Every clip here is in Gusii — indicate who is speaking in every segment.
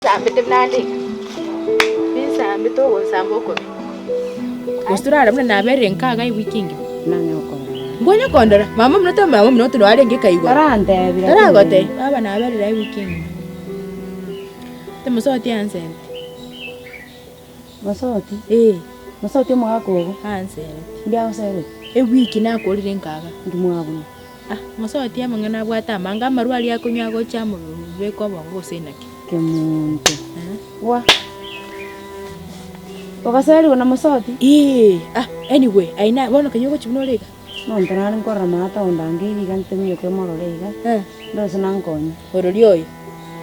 Speaker 1: Nsambete buna ande iga, ninsambete ogonsamba okobe. Gose torare buna naberire nka iga ewiki engima.
Speaker 2: Nang'e gokorora gaki.
Speaker 1: Nkonya kondora, mama omino to mama omino toro arenge kaigwa.
Speaker 2: Tarantebia lakini.
Speaker 1: Taragotebi, baba naberire ewiki engima. Timosoti ansente.
Speaker 2: Mosoti?
Speaker 1: Ee.
Speaker 2: Mosoti omogaka ogo?
Speaker 1: Ansente.
Speaker 2: Mbuya agoserete?
Speaker 1: Ewiki nakorire nka iga.
Speaker 2: Inki mwabuna?
Speaker 1: Ah, mosoti amang'ana abwate amange, amarwa aria akonywa agocha amobeka obongo gose naki?
Speaker 2: Kemunto. Gwa. Ogaserigwa na mosoti?
Speaker 1: Eeh, ah, anyway, aye na bono kanya ogochia buna ore iga.
Speaker 2: Monto nare nkorora maata onde angeire iga nteminyoke morore iga,
Speaker 1: Eh.
Speaker 2: ndose nankonye.
Speaker 1: Orori oyo,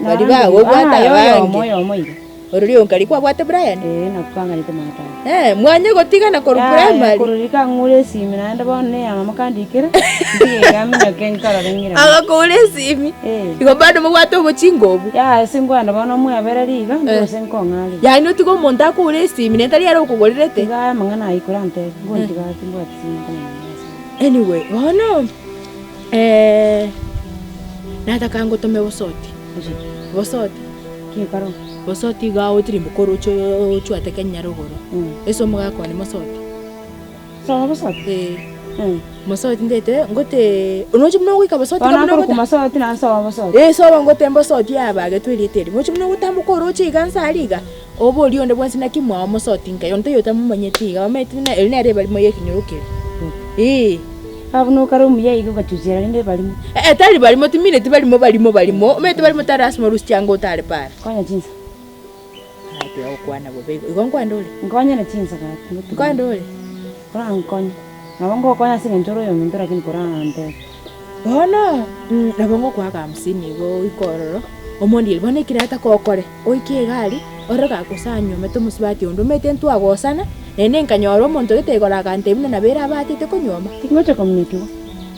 Speaker 2: Nare
Speaker 1: baria bagobwate
Speaker 2: Ah, oyomo
Speaker 1: abange.
Speaker 2: oyomo iga.
Speaker 1: Orori oyo nkari kwabwate Brian?
Speaker 2: Ee, nakwo kanganyete maata aya.
Speaker 1: Eh, mwanye gotigana korwa
Speaker 2: Yaya,
Speaker 1: primary?
Speaker 2: korwa rika ang'ure esimi naende bono na eyamama kandikere, ntige iga minyoke nkarore ng'irane.
Speaker 1: Agakoura esimi?
Speaker 2: Eh.
Speaker 1: Igo bado mobwate obochinga obwo?
Speaker 2: Yaya ase nkoenda bono omwebereri iga, ndose nkong'aria.
Speaker 1: Yaani otige omonto akoure esimi naende tari ere okogorerete?
Speaker 2: Tiga aya amang'ana ayio korantebie, ngontiga timbwati simu nkomanya ase.
Speaker 1: Anyway, bono nataka ngotome bosoti, bosoti.
Speaker 2: Ki karo?
Speaker 1: Mosoti iga agotirimboka oroche ochwate Kenya rogoro, ase omogaka one mosoti.
Speaker 2: Sobo bosoti?
Speaker 1: Ee. Mosoti ndete ngote oroche buna ogoika bosoti
Speaker 2: Bono
Speaker 1: buna
Speaker 2: akorokwa
Speaker 1: ogota
Speaker 2: mosoti naende sobo bosoti.
Speaker 1: Ee sobo ngote mbosoti yabagetwe erieta eri, moche buna ogotamboka oroche iga nse aria iga, oborie onde bwensi naki mwao mosoti nkai, onde taiyo otamomanyeti iga, bamaete buna eri nere ebarimo ya ekenyoro keria. Ee.
Speaker 2: Aba buna okare omuya iga ogachuchera rende ebarimo.
Speaker 1: Ee tari barimo timineti barimo barimo barimo, omanyete barimo tari lasima orusie chianga otare para.
Speaker 2: Konya chinsa.
Speaker 1: Aya tiga gokwana bobe igo, igo nkwende ore?
Speaker 2: Nkonyere chinsa gaki ngotiga.
Speaker 1: Nkwende ore?
Speaker 2: Korankonye, nabo ngokonya ase eng'encho ore oyominto lakini korantebie.
Speaker 1: Bono nabo ngokoaka hamsini igo oike ororo, omondieri bono ekero ataka okore, oike iga aria, orore gakosanyomete omosubati onde, omanyete ntwagosana, naende nkanyora omonto gete igoro agantebia buna nabo ere abatete konyuoma.
Speaker 2: Tingocha komunyokigwa.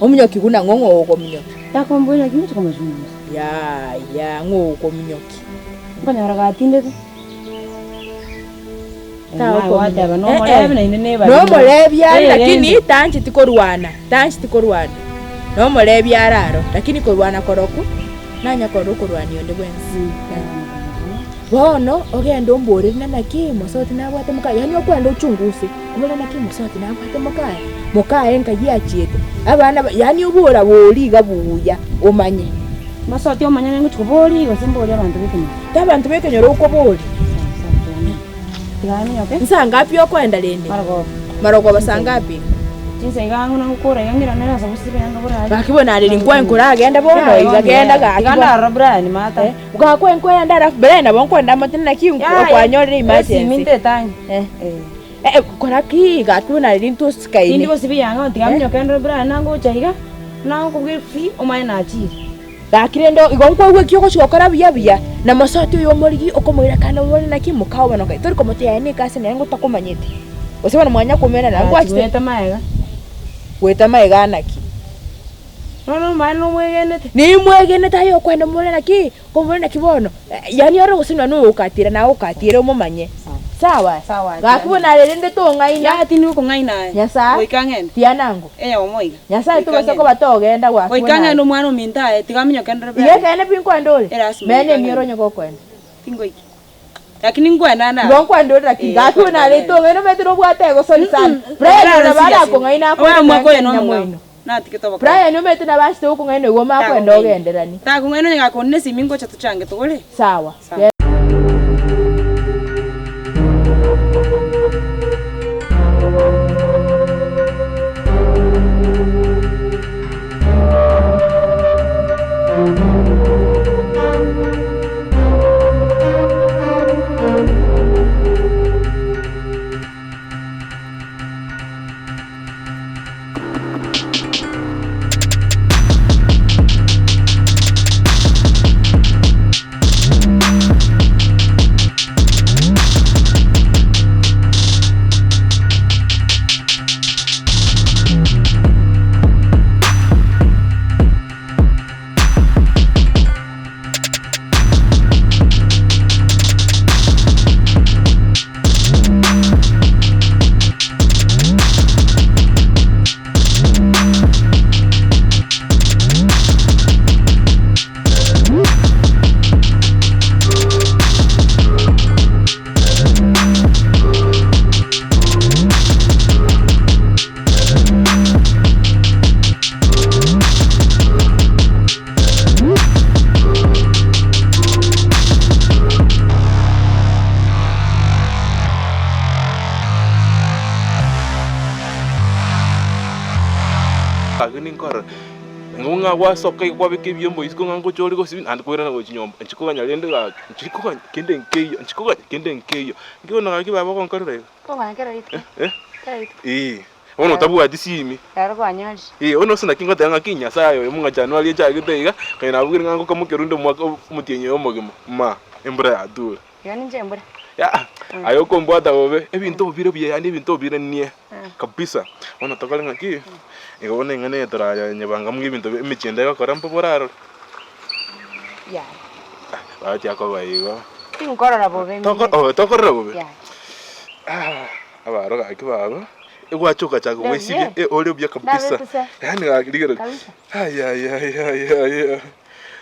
Speaker 1: Omunyokigwa nang'o ng'o ogokomunyokia?
Speaker 2: Takomboria naki ngocha komosung'usa.
Speaker 1: Yaya, ng'o ogokomunyokia?
Speaker 2: Nkonyora gatindete.
Speaker 1: Tagokomunya.
Speaker 2: Nomorebi naende nebarimo.
Speaker 1: Nomorebi are
Speaker 2: Eh,
Speaker 1: lakini
Speaker 2: rende.
Speaker 1: tancheti korwana, tancheti korwana. Nomorebi are aro, lakini korwana korokwo, nanya korora okorwania onde bwensi. Bono ogende omborere ng'a naki mosoti nabwate mokaye, yaani okwenda ochunguse, obore naki mosoti nabwate mokaye, mokaye nkai achiete, abana ba yaani obora boria iga buya omanye.
Speaker 2: Mosoti omonyene ngochia koboria gose mborie abanto b'ekenyoro?
Speaker 1: Tabanto b'ekenyoro okoboria.
Speaker 2: Sawa sawa tiga tiga aminyoke.
Speaker 1: Nsa ngapi okoenda rende?
Speaker 2: Marogoba.
Speaker 1: Marogoba saa ngapi?
Speaker 2: Chinsa iga ang'e nagokora iga ng'irane ase obosibwa yanga borare.
Speaker 1: Gaki bono are rinkwa nkoragenda bono iga genda gaki
Speaker 2: Tiga
Speaker 1: bono.
Speaker 2: ndarora Brian mata.
Speaker 1: Eh, gakwa nkoenda alafu Brian nabo nkoenda amote naki kwanyorire
Speaker 2: Esimi
Speaker 1: emergency.
Speaker 2: ntetang'e.
Speaker 1: Eh.
Speaker 2: Eh.
Speaker 1: Eh, kora ki gaki bono are rinto osikaine.
Speaker 2: Tindi gosibia yanga tiga aminyoke ndore Brian nangocha iga, nagokobwera pi omanye nachire.
Speaker 1: Gaki rende igo nkwaigwa eki ogochia gokora buya buya, na mosoti oyo omorigi okomoira kande omobore naki mokao bono kai tori komotebi aye nekasi nere ngotakomanyeti, gose bono mwanya komenana
Speaker 2: Gachia
Speaker 1: nkwachete
Speaker 2: goeta magega.
Speaker 1: goeta magega naki?
Speaker 2: Bono omanye nomwegenete.
Speaker 1: Nimwegenete aye okwenda omobore naki, komobore naki bono, yaani ore gose nonya nogokatira nagokatire omomanye. Sawa?
Speaker 2: Sawa,
Speaker 1: Gaki bono are rende tong'aina.
Speaker 2: Yaya tindi gokong'aina aye.
Speaker 1: Nyasae,
Speaker 2: Goika ng'ende.
Speaker 1: tiana ngo.
Speaker 2: Eyomo iga.
Speaker 1: Nyasae
Speaker 2: Goika
Speaker 1: tobasa
Speaker 2: ng'ende.
Speaker 1: koba togenda gwakwa
Speaker 2: Goika ng'ende omwana ominto aye, tiga aminyoke ndore
Speaker 1: Iga
Speaker 2: Brian.
Speaker 1: ekeene pi nkoenda ore?
Speaker 2: Erasima
Speaker 1: Mena
Speaker 2: goika
Speaker 1: emioro
Speaker 2: ng'ende.
Speaker 1: onye gokoenda.
Speaker 2: Tingoiki. Lakini nkwenda nda.
Speaker 1: Igo nkwenda ore lakini
Speaker 2: Eh,
Speaker 1: gaki buna
Speaker 2: nkwenda
Speaker 1: are
Speaker 2: ng'ende.
Speaker 1: tong'aina omanyete nobwate egosori sana. Brian
Speaker 2: Brian
Speaker 1: nabo
Speaker 2: serious.
Speaker 1: arakong'aina akwende
Speaker 2: Omwana
Speaker 1: nonya
Speaker 2: oyo
Speaker 1: nyamweno.
Speaker 2: nomong'ao. Natigete obokong'u.
Speaker 1: Brian omanyete nabo achete gokong'aina igo omanye kwenda
Speaker 2: Takong'aina.
Speaker 1: ogenderani.
Speaker 2: Takong'aina onye gakondina esimi ngocha tochange togore.
Speaker 1: Sawa.
Speaker 2: Sawa.
Speaker 3: Gaki ninkorora, nigo ng'a gwasoka iga kwabeka ebiombo isiko ng'a ngocha ore gosibia naende kwairana gochia nyomba, inche koganya rende gaki, inche koganya kende nkeiyo, inche koganya kende nkeiyo. Nki bono gaki baba ogonkorera iga?
Speaker 2: Koganya kera rituko,
Speaker 3: Eh?
Speaker 2: kera rituko.
Speaker 3: Eeh, bono otabwati simi.
Speaker 2: Rero kwanyorire.
Speaker 3: Eeh, bono ase naki ngoteba ng'aki Nyasaye oyo ng'a January echagete iga, konya nabugire ng'a ngokamokia rende omwaka omotienyi oyo omogima, ma, embura yature.
Speaker 2: Iga ninche embura.
Speaker 3: Yaya, aye okombwata bobe, ebinto obire buya yaani ebinto obire nie kabisa. Bono tokore ng'aki, igo bono eng'ana eye toranyebanga muna ebinto emechie ende egokora mbobe orarore.
Speaker 2: Yaya.
Speaker 3: Bachia koba igo.
Speaker 2: Tinkorora bobe
Speaker 3: Toko
Speaker 2: mine.
Speaker 3: oh tokorora bobe?
Speaker 2: Yaya.
Speaker 3: Ah, abaro gaki baba, egwacha ogachaka
Speaker 2: Nde
Speaker 3: goesibia,
Speaker 2: buya.
Speaker 3: eh ore buya kabisa.
Speaker 2: Ndabete se.
Speaker 3: Yaani gaki rigereria.
Speaker 2: Kabisa.
Speaker 3: Ayayayayaya.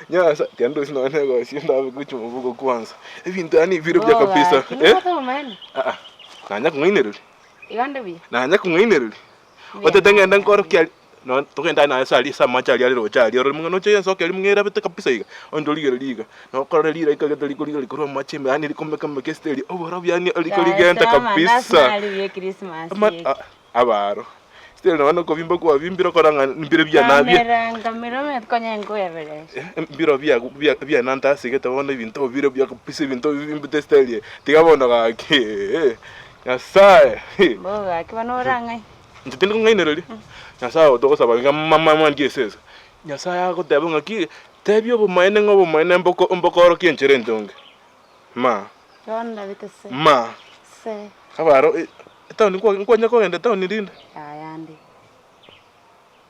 Speaker 3: Nyasa, tiga ndosie nonya na egosi ndabe gochia mobuko kwanza. Ebinto yaani bire buya kabisa.
Speaker 2: Gaki,
Speaker 3: Eh?
Speaker 2: nobwate obomaene?
Speaker 3: Aa, nanya kong'ainereria?
Speaker 2: Iga nde buya.
Speaker 3: Nanya kong'ainereria?
Speaker 2: Mbuya
Speaker 3: Otete ng'ende
Speaker 2: nare.
Speaker 3: nkorokia aria, no togende aye naye ase aria ase amache aria are roche aria orore mong'ina oche ensoke eria mong'ina erabete kabisa iga, onde origereria iga, nokorora riraika gete rikorigereria korwa amache ime yaani rikomeka meka esita eria, oborabu yaani rikorigenta
Speaker 2: Yaya, amandasi
Speaker 3: kabisa.
Speaker 2: nare buya ekrismasi
Speaker 3: Ama
Speaker 2: eke.
Speaker 3: a abaro. Still nonya na okobimba kwabimbire okora ng'a mbire bianabie.
Speaker 2: Nkamera nkamera omanyete konya nkoebereria.
Speaker 3: Mbiro bia bia bianantasigete bono ebinto bire buya kabisa ebinto bibimbete style eye, tiga bono gaki eeh, Nyasaye hii.
Speaker 2: Mbogo gaki bono orang'ai.
Speaker 3: Inche tindi kong'ainereria, Nyasaye oyo togosaba iga mama ndiye esese, Nyasaye agoteba ng'aki, tebia obomaene ng'a obomaene mboko mbokorokia enchera entonge, ma,
Speaker 2: Bono ndabete se.
Speaker 3: ma,
Speaker 2: Se.
Speaker 3: abaro Etaoni nkwanya kogenda etaoni rinde?
Speaker 2: Yaya ande.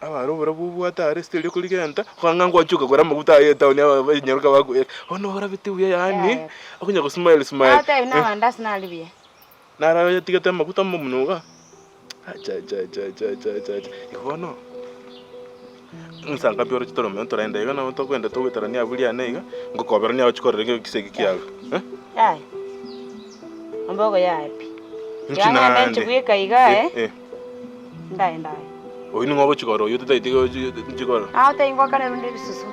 Speaker 3: Abare oborabu obwate are ase erio korigenta, okanga ngwachia okagora amaguta aye etaoni abanyaroka bakoira, bono orabete buya yaani,
Speaker 2: Yaya.
Speaker 3: okonya go smile smile.
Speaker 2: Nagotebi na amandasi nare buya.
Speaker 3: Naro oyatigete amaguta momonwa igaa, achachachachachachacha, igo bono, nsangapi oroche torome torende iga nabo tokogenda togoeterania abwo riane iga, ngokoberania agochia korora ekegisa eke kiago eh.
Speaker 2: Yaya, ombogo yaya pi.
Speaker 3: Inki
Speaker 2: Tiga ng'ende
Speaker 3: naende?
Speaker 2: inche bweka iga
Speaker 3: Eh,
Speaker 2: eh,
Speaker 3: eh.
Speaker 2: ndaye ndaye.
Speaker 3: Oyio ning'o ogochia korora oyio totaeti gochi nchi korora.
Speaker 2: Nagotebi ngwakane rende ebisusu.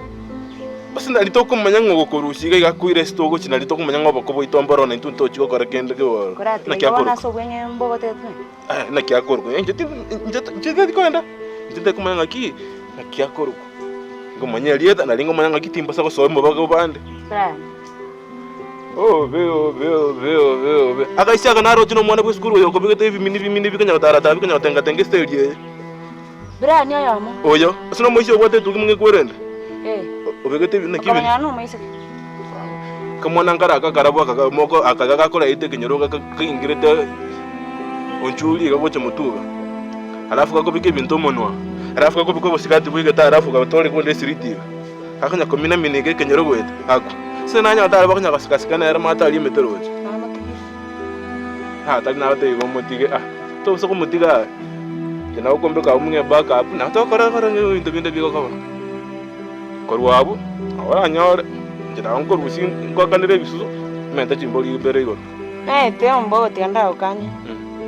Speaker 3: Ase nari tokomanya ng'a ogokorusia iga iga akoire ase togochia nari tokomanya ng'a oboko bwaito mboro na intwe ntochi gokora kende kegoro.
Speaker 2: Koratiga
Speaker 3: Naki
Speaker 2: igo bono
Speaker 3: akorokwa?
Speaker 2: ase obweng'e mbogo tete.
Speaker 3: Eh, naki akorokwa? Inche ti- inche inche tari kogenda, inche ntari komanya ng'aki, naki akorokwa. Nkomanya erieta, nari nkomanya ng'aki timbasa gosoa omobaga obande.
Speaker 2: Brian.
Speaker 3: Obe, obe, obe, obe, obe. Agaisia aka naroche na omwana bw'esukuru oyo okobegete ebimini bimini bikonya gotara-tara bikonya gotenga-tenga esiteri eye.
Speaker 2: Brian oyomo.
Speaker 3: Oyo, ase nomoisia obwate etuki mong'ekwerende.
Speaker 2: Eh.
Speaker 3: Obegete ebi naki ebini.
Speaker 2: Okomanya nomoiseke.
Speaker 3: Kamwana nkare aka karabwo aka moko aka gakora ekenyoro kaingerete onchuri iga gocha motwe iga, alafu gakobeka ebinto omonwa, alafu gakobeka obosikati bwa egeta alafu gatore konde esiriti iga, gakonya komina mina iga ekenyoro goeta, gakwa. Ase nanyora tari bakonya gosika sika nere mate aria emete roche. Ah tari nagotebi iga omotige ah, tobaisa komotiga aye, inche nagokombeka abwo ng'a ebackup, nabo togokora kora ebinto binde bigokoba. Korwa abwo, nabo oranyore, inche nabo nkorusia ngoakanere ebisusu, mente chimbori ibere igoro.
Speaker 2: Naete ombogo tiga ndagokanye,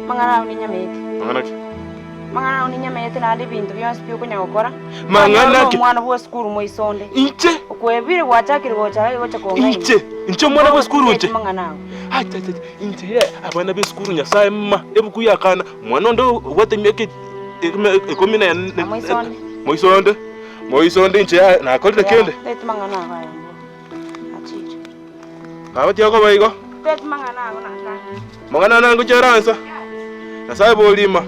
Speaker 2: amang'ana ao ninyamaete.
Speaker 3: Mang'ana ki?
Speaker 2: Amang'ana ao ninyamaete naende ebinto bionsi pi okonya gokora.
Speaker 3: Mang'ana
Speaker 2: Kwanyora
Speaker 3: ki?
Speaker 2: omwana bwa esukuru moiso onde.
Speaker 3: Inche?
Speaker 2: Okwebire gwachakire gocha iga gocha kong'aina.
Speaker 3: Inche? Inche omwana bwa esukuru inche?
Speaker 2: Amang'ana ao.
Speaker 3: Achachacha, inche ye, abana b'esukuru Nyasaye mma, ebuku yakana, omwana onde obwate emiaka ikomi na ene.
Speaker 2: Moiso onde.
Speaker 3: Moiso onde. Moiso onde inche yaya nakorire kende.
Speaker 2: Teti mang'ana ago aya mboro. Achicha.
Speaker 3: Baba tiga koba igo.
Speaker 2: Teti mang'ana ago nakare.
Speaker 3: Mang'ana ane ngochera ansa. Nyasaye borima.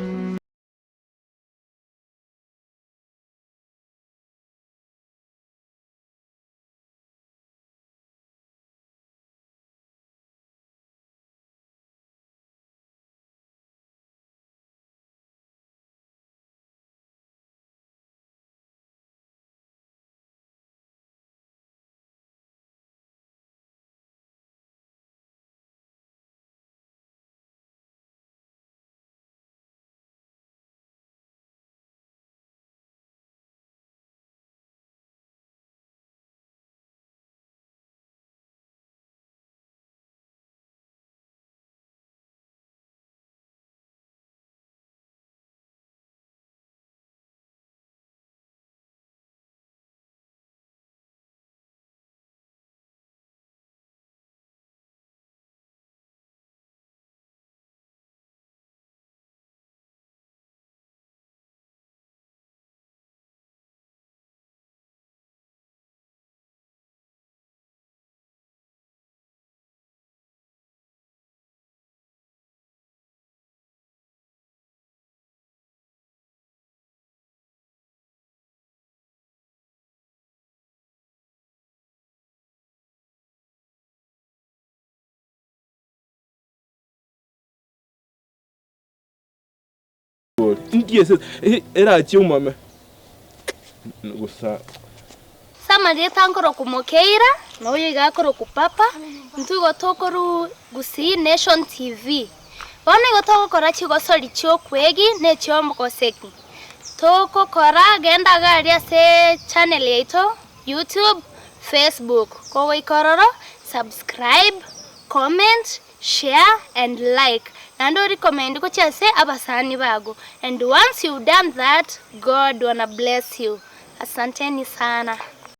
Speaker 3: Bori, Inki ese erachie omame? Gusa.
Speaker 4: Ase amarieta nkorokwa Mokeira, na oyo iga akorokwa Papa, intwe igo tokorwa Gusii Nation TV. Bono igo togokora chigosori chi'okwegi na echi'ogoseki. Togokora genda iga aria ase channel yaito YouTube, Facebook, kogoika ororo subscribe, comment, share and like naende o recommend gochia ase abasani bago and once you've done that God wanna bless you. Asanteni sana.